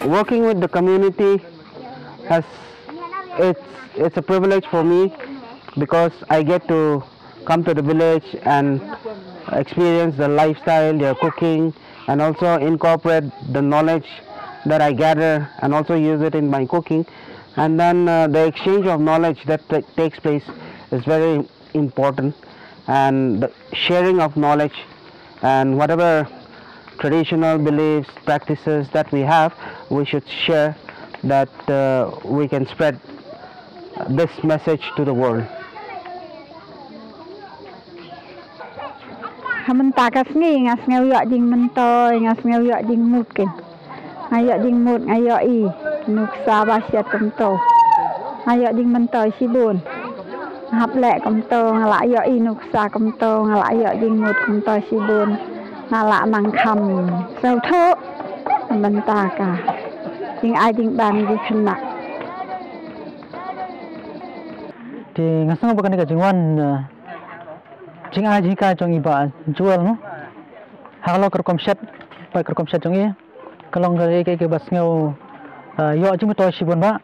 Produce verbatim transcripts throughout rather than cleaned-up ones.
Working with the community has it's it's a privilege for me because I get to come to the village and experience the lifestyle, their cooking, and also incorporate the knowledge that I gather and also use it in my cooking. And then uh, the exchange of knowledge that t- takes place is very important, and the sharing of knowledge and whatever traditional beliefs, practices that we have, we should share that uh, we can spread this message to the world. Ha mynta ka sngi nga sngew ïoh jingmyntoi, nga sngew ïoh jingmut ken. Nga ïoh jingmut, nga ïohi nuksa ba shet kumto. Nga ïoh jingmyntoi shibun. Nga hap leh kumto, nga lah ïohi nuksa kumto, nga lah ïoh jingmut kumto shibun. Nga lah nang kham sngewthuh mynta ka jingai jingban ki khynnah. Te nga sngew ba kane ka jingwan, eh, jingai jinghikai jong i Bah Joel mo. Ha ka long ka rukom shet, ba ka rukom shet jong i ka long ka, ka, ka ba sngew, eh, ïoh jingmyntoi shibun ba.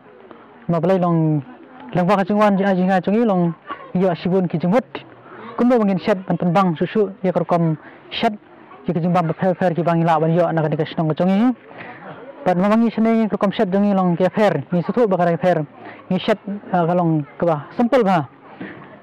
Ma balei long, long ba ka jingwan jingai jinghikai jong i long ïoh shibun ki jingmut. Kumno ba ngin shet ban pynbang shuh shuh ïa ka rukom shet ïa ki jingbam bapher bapher kiba ngi lah ban ïoh na kane ka shnong ka jong i. Bad ma ngi shane ka rukom shet jong i long ka pher, ngi sngewthuh ba ka pher. Ngi shet, ah, ka long kaba simple ba,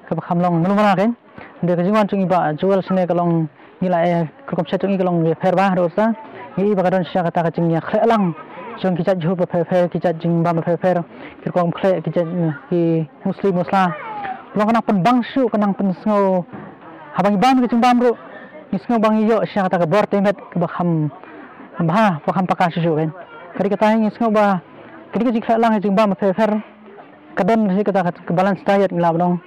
kaba kham long malu mala kein. Hynrei ka jingwan jong i Bah Joel shane ka long, ngi la, eh, ka rukom shet jong i ka long ka pher ba, haduh sa ngi i ba ka don shisha kata ka jingïakhleh lang jong ki jait jhur bapher bapher, ki jait jingbam bapher bapher, ki rukom khleh, ki jait, eh, ki musli musla. Long ka nang pynbang shuh, ka nang pynsngew. Haba ngi bam ka jingbam ruh ngi sngew ba ngi ïoh shisha kata ka bor te met kaba kham bha, ba kham paka shuh shuh kein. Ka dei kata ngi sngew ba ka dei ka jingkhleh lang ka jingbam bapher bapher. Ka don hi kata ka balance diet ngi lah ban ong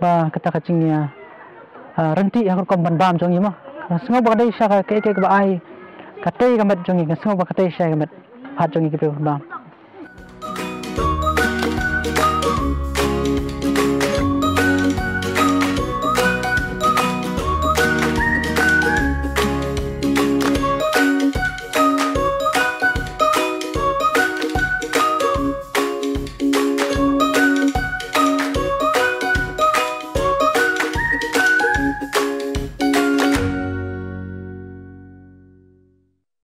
ba kata ka jing, ah, ryntih ha ka rukom ban bam jong i mo. Nga sngew ba ka dei shisha ka, ka, kaba ai ka tei ka met jong i, nga sngew ba ka tei shisha ka met phat jong i kiba bam.